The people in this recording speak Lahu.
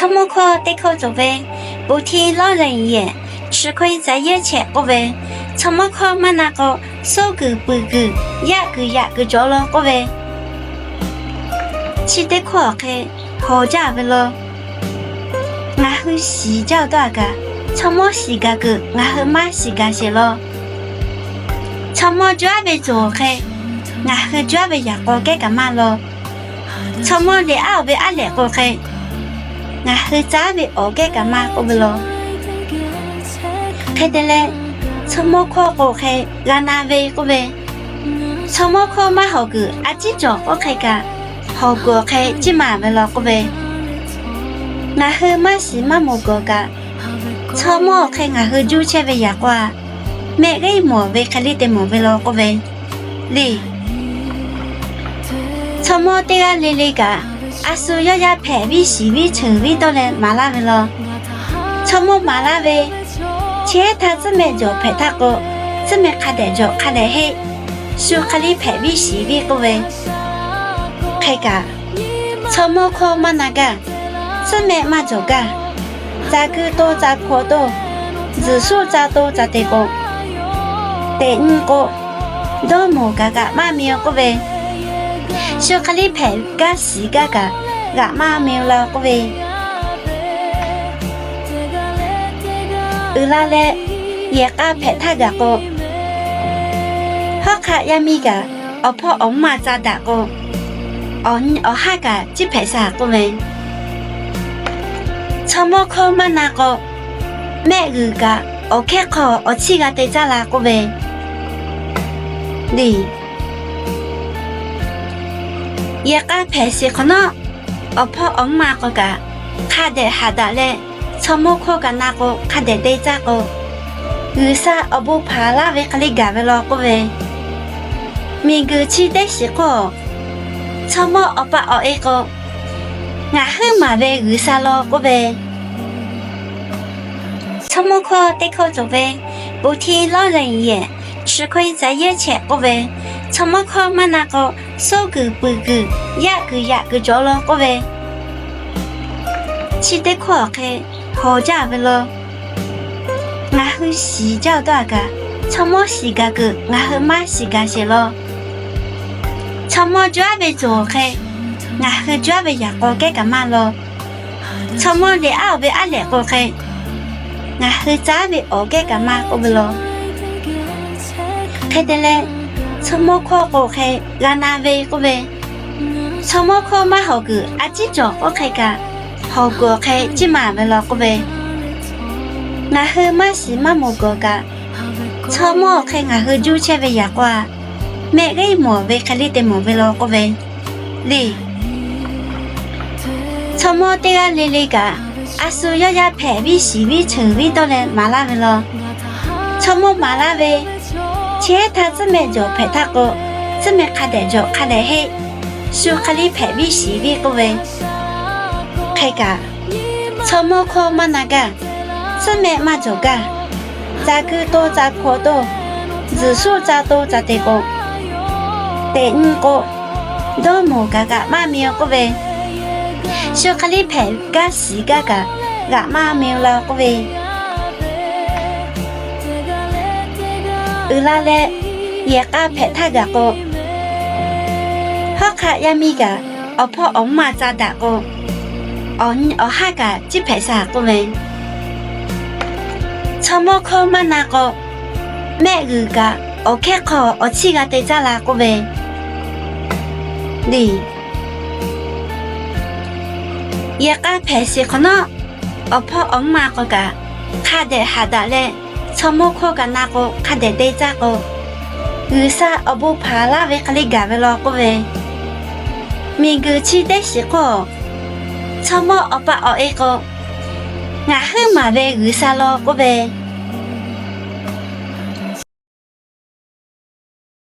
Chaw mawˇ hkawˇ teˇ hkawˇ cawˬ ve, โพธิ lawˇ leh yehˬ, chi hkawˇ iˉ ca yehˇ chehꞈ k'oˆ ve, chaw mawˇ hkawˇ maˇ na k'o, suhˉ kuiˬ puiˬ kuiˬ, yaˇ kuiˬ yaꞈ kuiˬ cawˬ law k'oˆ ve, chi teˇ hkawˇ awˬ hk'e hawˬ jaˇ ve law. Ngaˬ hui shiˍ jaˇ dawˇ a kaꞈ, chaw mawˇ shiˍ gaˬ kuiˬ ngaˬ hui maˇ shiˍ gaˬ sheˍ law. Chaw mawˇ jaˇ ve cawˬ hk'e, ngaˬ hui jaˇ ve yaꞈ k'aw kehˉ kaꞈ maˇ law. Chaw mawˇ lehˬ aˉ ve aˉ lehꞈ k'o hk'e, ngaˬ hui caˉ ve awˬ kehˉ kaꞈ maˇ k'oˆ ve law. Hk'e te leh, chaw mawˇ hkawˇ k'o hk'e g'a na ve k'oˆ ve, chaw mawˇ hkawˇ maˇ hawˬ kuiˬ a ciˉ cawˬ k'oˆ hk'e kaꞈ, hawˬ kuiˬ awˬ hk'e ciˉ maˍ ve law k'oˆ ve, ngaˬ hui maˇ shiˍ maˇ mawˬ kuiˬ kaꞈ, chaw mawˇ awˬ hk'e ngaˬ hui juˇ chehˇ ve yaꞈ k'oˆ a, mehˆ g'eˇ mawˬ ve hk'e le te mawˬ ve law k'oˆ ve, le. Chaw mawˇ teˇ g'aˇ le le kaꞈ, a shu yawˇ yaˇ hpehꞈ viˉ shiˍ viˉ cheuˬ viˉ dawˇ leh maˍ laˇ ve law. Chaw mawˇ maˍ laˇ ve, chi htaˇ tcuhˉ meh jawˬ hpehꞈ htaˇ k'o, tcuhˉ meh hk'a dehꞈ jawˬ hk'a dehꞈ heˆ, shu hk'e le hpehꞈ viˉ shiˍ viˉ k'oˆ ve, hk'e kaꞈ, chaw mawˇ hkawˇ maˇ na gaˇ, tcuhˉ meh maˇ jawˬ gaˇ, ca kuiˬ to ca hkawꞈ to, zuhˬ shuˆ ca to ca te k'o, teꞈ nyi k'o, dawˇ mawˬ kaꞈ kaꞈ maˇ mi-o k'oˆ ve, shu hk'e le hpehꞈ gaˇ shiˍ gaˇ kaꞈ g'aꞈ maˇ mi-o la k'oˆ ve, uiˍ la leh yehˬ k'a hpehꞈ htaˇ gaˬ k'o, hawˉ hk'aˆ yaˇ miˇ kaꞈ awˬ hpawˇ awˬ mvuhˇ ma ca daꞈ k'o, awˬ nyi awˬ haˉ kaꞈ ciˉ hpehꞈ shaˍ k'oˆ ve, chaw mawˇ hkawˇ maˇ na k'o, mehˆ g'uiˬ kaꞈ awˬ hkehˉ hk'aw awˬ chiˇ g'a te caˇ la k'oˆ ve, le. Yehˬ k'a hpehꞈ sheˍ hk'awꞈ nawˉ, awˬ hpawˇ awˬ mvuhˇ ma k'o kaꞈ, hk'a dehꞈ haꞈ daꞈ leh, chaw mawˇ hkawˇ kaꞈ na k'o hk'a dehꞈ te caˇ k'o, G'uiˬsha awˬ bon hpanˍ laˇ ve hk'e le gaˬ ve law k'oˆ ve, miˬguiˬ chi teˇ shiˍ hk'oˆ, chaw mawˇ awˬ pa awˬ e k'o, ngaˬ huiˉ maˍ ve G'uiˬsha law k'oˆ ve, chaw mawˇ hkawˇ teˇ hkawˇ cawˬ ve, Ponˬ htiˇ lawˇ leh yehˬ, chi hkawˇ iˉ ca yehˇ chehꞈ k'oˆ ve, chaw mawˇ hkawˇ maˇ na k'o, suhˉ kuiˬ puiˬ kuiˬ, yaˇ kuiˬ yaꞈ kuiˬ cawˬ law k'oˆ ve, chi teˇ hkawˇ awˬ hk'e hawˬ jaˇ ve law. Ngaˬ hui shiˍ jaˇ dawˇ a kaꞈ, chaw mawˇ shiˍ gaˬ kuiˬ ngaˬ hui maˇ shiˍ gaˬ sheˍ law. Chaw mawˇ jaˇ ve cawˬ hk'e, ngaˬ hui jaˇ ve yaꞈ k'aw kehˉ kaꞈ maˇ law. Chaw mawˇ lehˬ aˉ ve aˉ lehꞈ k'o hk'e, ngaˬ hui caˉ ve awˬ kehˉ kaꞈ maˇ k'oˆ ve law. Hk'e te leh, chaw mawˇ hkawˇ k'o hk'e g'a na ve k'oˆ ve, chaw mawˇ hkawˇ maˇ hawˬ kuiˬ a ciˉ cawˬ k'oˆ hk'e kaꞈ, hawˬ kuiˬ awˬ hk'e ciˉ maˍ ve law k'oˆ ve, ngaˬ hui maˇ shiˍ maˇ mawˬ kuiˬ kaꞈ, chaw mawˇ awˬ hk'e ngaˬ hui juˇ chehˇ ve yaꞈ k'aw a, mehˆ g'eˇ mawˬ ve hk'e le te mawˬ ve law k'oˆ ve, le. Chaw mawˇ teˇ g'aˇ le le kaꞈ, a shu yawˇ yaˇ hpehꞈ viˉ shiˍ viˉ cheuˬ viˉ dawˇ leh maˍ laˇ ve law. Chaw mawˇ maˍ laˇ ve, chi htaˇ tcuhˉ meh jawˬ hpehꞈ htaˇ k'o, tcuhˉ meh hk'a dehꞈ jawˬ hk'a dehꞈ heˆ, shu hk'e le hpehꞈ viˉ shiˍ viˉ k'oˆ ve, hk'e kaꞈ, chaw mawˇ hkawˇ maˇ na gaˇ, tcuhˉ meh maˇ jawˬ gaˇ, ca kuiˬ to ca hkawꞈ to, zuhˬ shuˆ ca to ca te k'o, teꞈ nyi k'o, dawˇ mawˬ kaꞈ kaꞈ maˇ mi-o k'oˆ ve, shu hk'e le hpehꞈ gaˇ shiˍ gaˇ kaꞈ g'aꞈ maˇ mi-o la k'oˆ ve, uiˍ la leh yehˬ k'a hpehꞈ htaˇ gaˬ k'o, hawˉ hk'aˆ yaˇ miˇ kaꞈ awˬ hpawˇ awˬ mvuhˇ ma ca daꞈ k'o, awˬ nyi awˬ haˉ kaꞈ ciˉ hpehꞈ shaˍ k'oˆ ve, chaw mawˇ hkawˇ maˇ na k'o, mehˆ g'uiˬ kaꞈ awˬ hkehˉ hk'aw awˬ chiˇ g'a te caˇ la k'oˆ ve, le. Yehˬ k'a hpehꞈ sheˍ hk'awꞈ nawˉ, awˬ hpawˇ awˬ mvuhˇ ma k'o kaꞈ, hk'a dehꞈ haꞈ daꞈ leh, chaw mawˇ hkawˇ kaꞈ na k'o hk'a dehꞈ te caˇ k'o, G'uiˬsha awˬ bon hpanˍ laˇ ve hk'e le gaˬ ve law k'oˆ ve, miˬguiˬ chi teˇ shiˍ hk'oˆ, chaw mawˇ awˬ pa awˬ e k'o, ngaˬ huiˉ maˍ ve G'uiˬsha law k'oˆ ve,